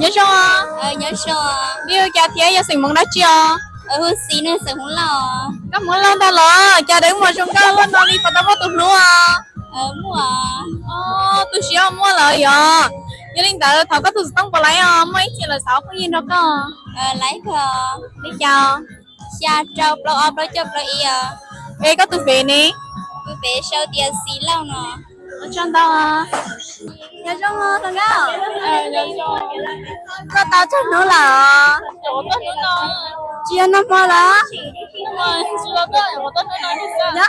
Nyob zoo. Nyob zoo. Nws hu cas thiab yog xeem Hmoob dab tsi os? Hu Xis, nws xeem Hmoob Lauj. Koj Hmoob Lauj ntag los? Cas dawb mos zoo nkauj luaj no li, puas tau muaj tus hlub os? Muaj. Tu siab muaj lawm yog. Yog li ntawd thov koj tus xov tooj puas laib os, muaj ib txhia lawv xav ua phooj ywg nrog koj. Li cas? Xya rau plaub ob plaub cuaj plaub ib. Es koj tus fev ne? Tus fev sau tias Xis Lauj no. Ua tsaug ntau. Nyob zoo hluas nkauj. Koj tau tsawg hnub lawm? Tsis yog nag hmo los? Nyob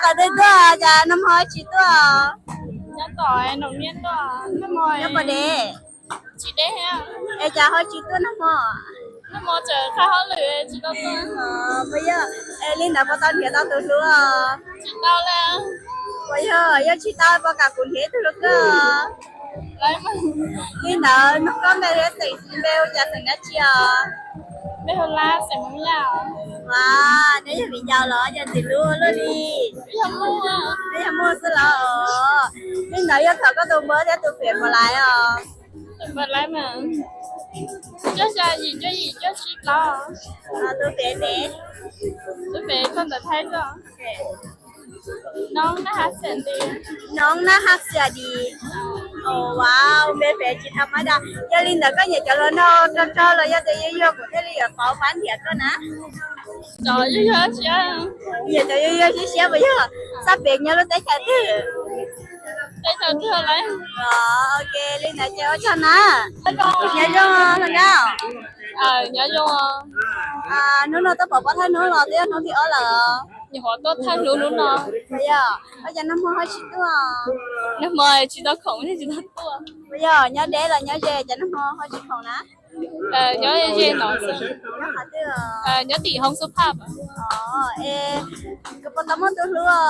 qhov twg tuaj, cas nag hmo tsis tuaj? Nyob pos deb. Es cas ho tsis tuaj nag hmo? Puas yog, es li ntawd puas tau nrhiav tau tus hlub os? Puas yog, yog tsis tau puas kam kuv nrhiav tus hlub koj? Li ntawd nug koj npe thiab xeem, npe hu cas xeem dab tsi os? Neb yog viv ncaus los yog ntxim hlub luaj li? Neb yog muaj xwb los? Li ntawd yog thov koj tus npawb thiab tus fev puas laib os? Tus npawb laib mas cuaj xya yim cuaj yim cuaj tsib plaub. Tus fev ne? Tus fev txog ntawm Thaib xwb. Noob Naj Hab Xiam Dis. Noob Naj Hab Xiam Dis. Wow, npe fev tsis tham mab da. Yog li ntawd koj nyiam cov hluas nraug rog rog los yog tias yuag yuag kuv thiaj li yuav pauv pab nrhiav koj na? Cov yuag yuag siab. Nyiam cov yuag yuag siab siab puas yog? Sab pev nyob lub teb chaws twg? Teb chaws twg lawm? Ok, li ntawd ces ua tsaug na. Nyob zoo hluas nkauj. Nyob zoo. Hnub no tuaj pov pob thawj hnub los twb yog hnub thib ob lawm? Nyuam qhuav tuaj thawj hnub hnub no. Yog, ua cas nag hmo ho tsis tuaj? Nag hmo tsis tau khoom thiaj tsis tau tuaj. Yog nyob deb los nyob ze cas nag hmo ho tsis khoom na? Nyob ze no xwb. Nyob tim Hoob Xub Phaj. Es koj puas tau muaj tus hlub os?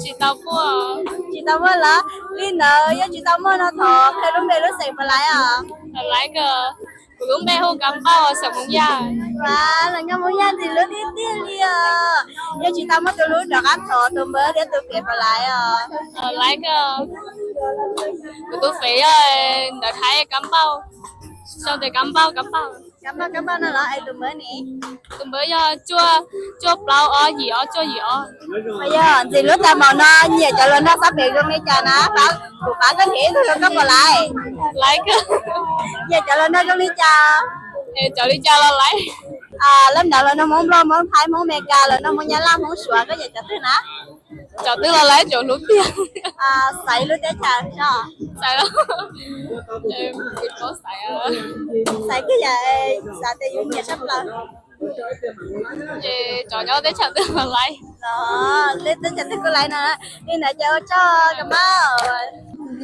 Tsis tau muaj. Tsis tau muaj los? Li ntawd yog tsis tau muaj no thov qhia lub npe lub xeem puas laib os? Laib kawg. Kuv lub npe hu Kab Npauj, xeem Hmoob Yaj. Vas, los nyob Hmoob Yaj ntxim hlub tiag tiag li os. Yog tsis tau muaj tus hlub rov qab thov tus npawb thiab tus fev puas laib os? Laib kawg. Kuv tus fev yog ntawv Thaib Kab Npauj, sau tias Kab Npauj, Kab Npauj. Kab Npauj, Kab Npauj no los? Es tus npawb ne? Tus npawb yog cuaj, cuaj plaub ob yim ob cuaj yim ob. Yog ntxim hlub tag npaum no, nyiam cov hluas nraug sab pev zoo li cas na? Kuv pab koj nrhiav ib tug rau koj puas laib? Laib kawg. Nyiam cov hluas nraug zoo li cas? Cov li cas los laib. Lub nrad hluas nraug Hmoob Nplog, Hmoob Thaib, Hmoob Amelikas, hluas nraug Hmoob Nyab Laj, Hmoob Suav, koj nyiam cov twg na? Cov twg los laib, cov hlub tiag. Xaiv lub teb chaws tso. Xaiv, xaiv kiag yam xav tias yus nyiam tshaj plaws. Ces cov nyob teb chaws twg los laib. Teb chaws twg kuj laib no. Li ntawd ces ua tsaug Kab Npauj.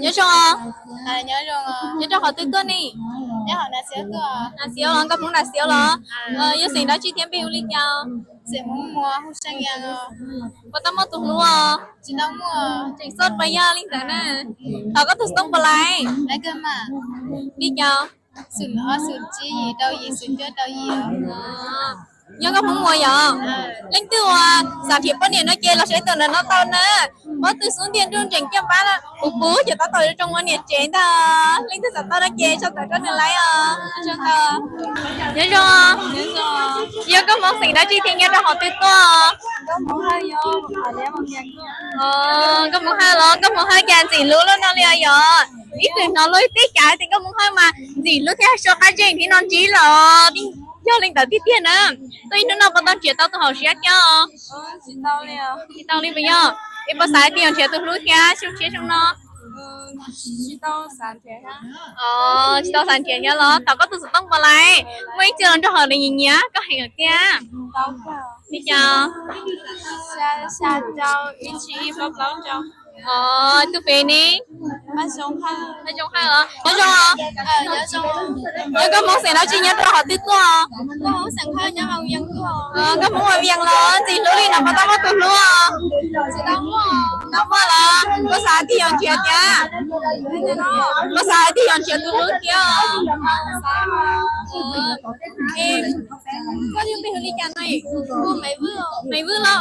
Nyob zoo. Nyob rau qhov twg tuaj ne? Nyob Nam Xiav los? Koj Hmoob Nam Xiav los? Yog xeem dab tsi thiab npe hu li cas? Puas tau muaj tus hlub? Tseem xoj pas yaj li ntawd na. Thov koj tus xov tooj puas laib? Li cas? Yog koj Hmoob Muas yom? Leej twg uas xav nrhiav poj niam no ces los saib tuam ntawm no tau na. Pob tw xub ntiag nruj nreem ciaj npab puv puv ces tab tom yuav tsoo ua niam tsev ntag. Leej twg xav tau no ces sau ntawv rau nws laib os. Nyob zoo. Yog koj Hmoob xeem dab tsi thiab nyob rau qhov twg tuaj? Koj Hmoob Hawj los? Koj Hmoob Hawj cas ntxim hlub luaj no li os yom? Ib txwm hnov luag tej cav tias koj Hmoob Hawj mas ntxim hlub thiab so qab zeeg thiab no ntsib los. Yog li ntawd tiag tiag na. Tuaj ib hnub no puas tau nrhiav tau tus hauv siab thiab? Tsis tau li puas yog? Es puas xav tias yuav nrhiav tus hlub thiab xyoo tshiab xyoo no? Tsis tau xav nrhiav thiab los? Thov koj tus xov tooj puas laib? Muaj ib txhia los nrog hauv nyiam nyiam koj heev lawm thiab. Li cas? Tus fev ne? Nyob zoo. Yog koj Hmoob xeem dab tsi nyob rau qhov twg tuaj? Koj Hmoob Vas Vias los? Ntxim hlub li no puas tau muaj tus hlub? Tau muaj los? Puas xav tias yuav nrhiav thiab? Puas xav tias yuav nrhiav tus hlub thiab? Koj yog npe hu li cas no? Maiv Vwj los?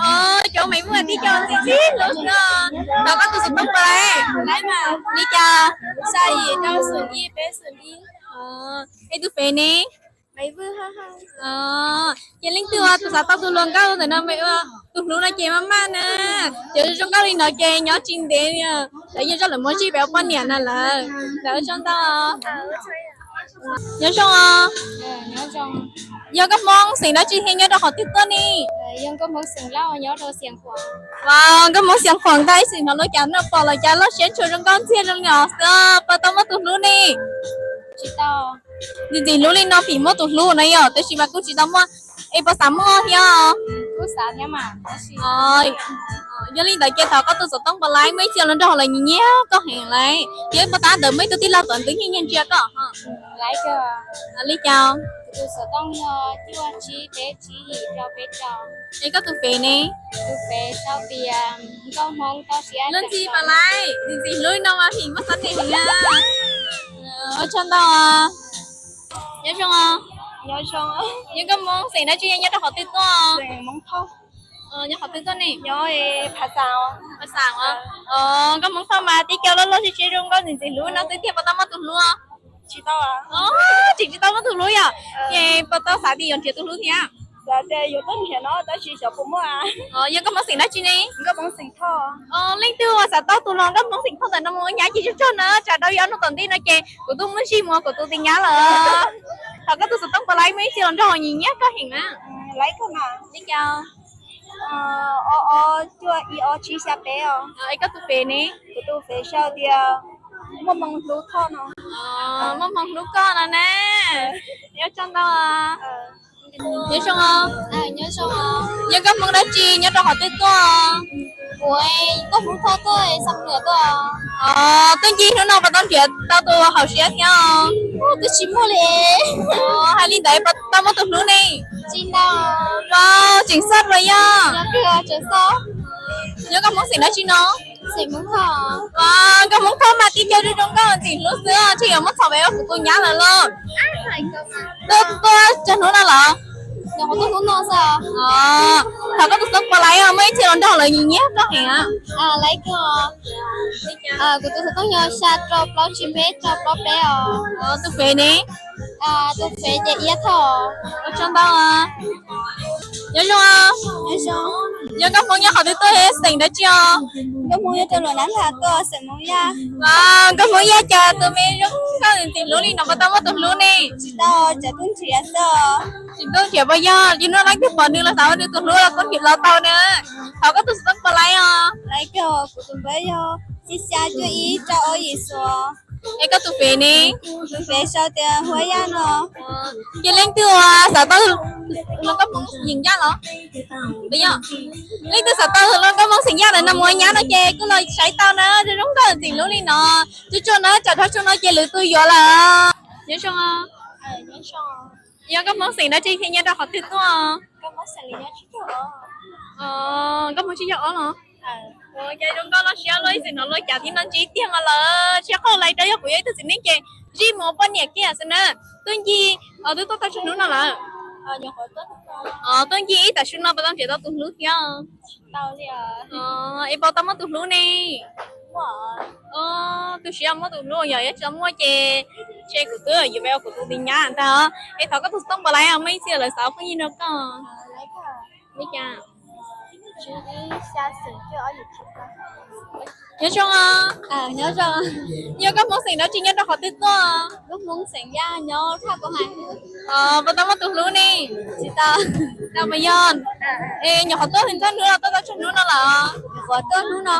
Cov Maiv Vwj tib co ntxim hlub xwb. Thov koj tus xov tooj puas laib? Li cas? Xya yim rau xoom ib peb xoom ib. Es tus fev ne? Ces leej twg uas xav tau tus hluas nkauj ntawm no, tus hlub no ces maj maj na. Cov zoo nkauj li no ces nyob tsis ntev, lawv yeej coj lawv mus zij pem ua poj niam na lawm. Lawv ua tsaug ntau. Nyob zoo os. Yog koj Hmoob xeem dab tsi thiab nyob rau qhov twg tuaj ne? Koj Hmoob Xiav Khuam ntag, ib txwm hnov luag cas noj pom los cas loj siab ntshua zoo nkauj ntxiag zoo li no xwb, puas tau muaj tus hlub ne? Ntxim ntxim hlub li no phim muaj tus hlub no yog, tab sis mas kuj tsis tau muaj. Es puas xav muaj thiab? Yog li ntawd ces thov koj tus xov tooj puas laiv, muaj ib txhia los nrog lawv nyiam nyiam koj heev lawm, thiab puas tab ntawd muaj ib tug tij laug tom ntwv nyiam nyiam ntsia koj. Li cas? Es koj tus fev ne? Ntxim ntxim hlub li no mas phim muaj xab tes heev na. Ua tsaug ntau. Nyob zoo. Yog koj Hmoob xeem dab tsi, nyob rau qhov twg tuaj? Nyob qhov twg tuaj ne? Koj Hmoob Thoj mas tib co loj loj siab siab zoo nkauj ntxim ntxim hlub no xwb tiag, puas tau muaj tus hlub? Tsis tsis tau muaj tus hlub yom? Ces puas tau xav tias yuav nrhiav tus hlub thiab? Yog koj Hmoob xeem dab tsi ne? Leej twg uas xav tau tus hluas nkauj Hmoob xeem Thoj ntawm no mus ua nyab ces tsuag tsuag na, tsam rau yav no tom ntej no ces kuv tuaj muab zij mus ua kuv tus tis nyab lawm. Thov koj tus xov tooj puas laiv, muaj ib txhia los nrog nyiam nyiam koj heev na. Li cas? Ob ob cuaj ib ob tsib xya peb os. Es koj tus fev ne? Kuv tus fev sau tias Muaj Hmoo Hlub Thoj no. Muaj Hmoo Hlub Koj no na. Ua tsaug ntau. Nyob zoo. Yog koj Hmoob dab tsi, nyob rau qhov twg tuaj? Kuv Hmoob Thoj tuaj, Xam Nuam tuaj. Tuaj ncig hnub no puas tau nrhiav tau tus haum siab thiab? Twb tsis muaj li. Hais li ntawd puas tau muaj tus hlub ne? Tsis tau. Tseem xoj los yog? Yog koj Hmoob xeem dab tsi no? Koj Hmoob Thoj mas tib co zoo zoo nkauj ntxim hlub xwb, ntshe yuav muab txhom pem ua kuv tus nyab lawm lauj. Tuaj txog hnub no lawm? Thov koj tus xov tooj puas laiv, muaj ib txhia los nrog lawv nyiam nyiam koj heev. Kuv tus xov tooj yog xya rau plaub tsib peb rau plaub peb os. Tus fev ne? Tus fev ces Iab Thoj. Ua tsaug ntau. Nyob zoo. Yog koj Hmoob nyob qhov twg tuaj, xeem dab tsi os? Nkauj Hmoob nyob rau Luam Nab Nthas tuaj, xeem Hmoob Yaj. Nkauj Hmoob Yaj, cas tus me zoo nkauj ntxim hlub li no puas tau muaj tus hlub ne? Tsis tau, tseem tuaj nrhiav xwb. Tseem tuaj nrhiav puas yog? Yog hnub leej twg pom nws los xav ua nws tus hlub los kuj nrhiav los tau na. Thov koj tus xov tooj puas laiv os? Laiv kiag, kuv tus npawb yog xya xya cuaj ib rau ob yim xus. Es koj tus fev ne? Tus fev sau tias Huab Yaj no. Ces leej twg uas xav tau hluas nkauj Hmoob xeem Yaj los? Leej twg xav tau hluas nkauj Hmoob xeem Yaj ntawm no mus ua nyab no ces kuj los saib tau na, zoo nkauj ntxim hlub li no. Tsuag tsuag na, tsam dhau tsuag no ces lwm tus yuav lawm. Nyob zoo. Yog koj Hmoob xeem dab tsi thiab nyob rau qhov twg tuaj? Koj Hmoob tsib caug ob los? Ua cas zoo nkauj loj siab luaj, ib txwm hnov luag cas thiab no ntsib tiag mas lawm. Siab qhov laiv rau yog kuv yog ib tug txiv neej ces zij mus ua poj niam kiag xwb na. Tuaj ncig, twb tuaj tau tsawg hnub no lawm? Tuaj ncig ib tam sim no puas tau nrhiav tau tus hlub thiab? Es puas tau muaj tus hlub ne? Tu siab muaj tus hlub, yog yuav tsis tau muaj ces ntshe kuv twb yuav peb ua kuv tus tis nyab ntag. Es thov koj tus xov tooj puas laiv, muaj ib txhia lawv xav ua phooj ywg nrog koj. Li cas? Nyob zoo. Yog koj Hmoob xeem dab tsi, nyob rau qhov twg tuaj? Puas tau muaj tus hlub ne? Tsis tau. Tsis tau mas yog. Es nyuam qhuav tuaj ntxhab hnub los tuaj tau tsawg hnub no lawm? Nyuam qhuav tuaj hnub no.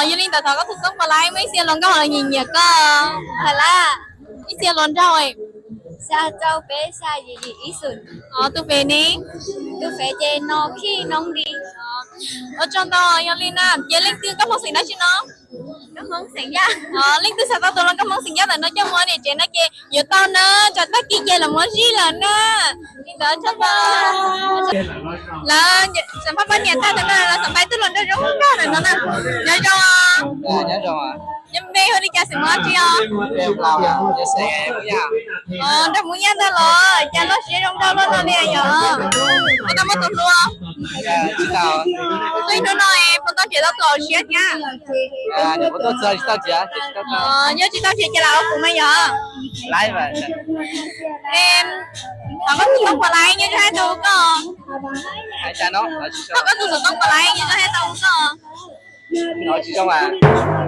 Yog li ntawd thov koj tus xov tooj puas laiv, muaj ib txhia hluas nkauj los nyiam nyiam koj. Hais lawm, ib txhia hluas nraug. Xya rau peb xya yim yim ib xus. Tus fev ne? Tus fev ces No Khij Noob Nti. Ua tsaug ntau. Yog li na ces leej twg, koj Hmoob xeem dab tsi no? Leej twg xav tau tus hluas nkauj Hmoob xeem Yaj ntawm no coj mus ua niam tsev no ces yuav tau na. Tsam tag kis ces lawv muab zij lawm na. Li ntawd tshaj tawm, lawv xam phaj poj niam tag ntawd na, lawv xam phaj ib tug hluas nraug zoo nkauj ntawm no na. Nyob zoo, nyob zoo, nyob npe hu li cas xeem Hmoob tsi os? Nraug Hmoob Yaj ntag los cas loj siab zoo nraug luaj no li yog? Koj tau muaj tus hlub? Tsis tau. Twb hnub no es puas tau nrhiav tau tus hauv siab thiab? Nyob tsis tau nrhiav ces lam ua kuv mas yog. Thov koj tus xov tooj pom laiv nyob rau hais tau hu koj. Thov koj tus xov tooj pom laiv nyob rau hais tau hu koj.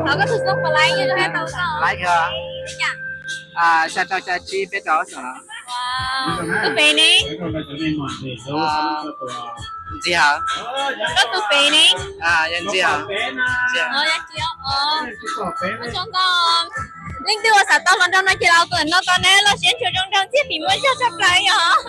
Thov koj tus xov tooj pom laiv nyob rau hais tau hu koj. Xya rau xya tsib peb rau. Tus pem ne? Ntxim Hawm. Koj tus pem ne? Yog Ntxim Hawm. Leej twg uas xav tau hluas nraug no ces los tus no tau na, loj siab ntshuav zoo nraug ntxiag phim muaj zog tshaj plaws yog.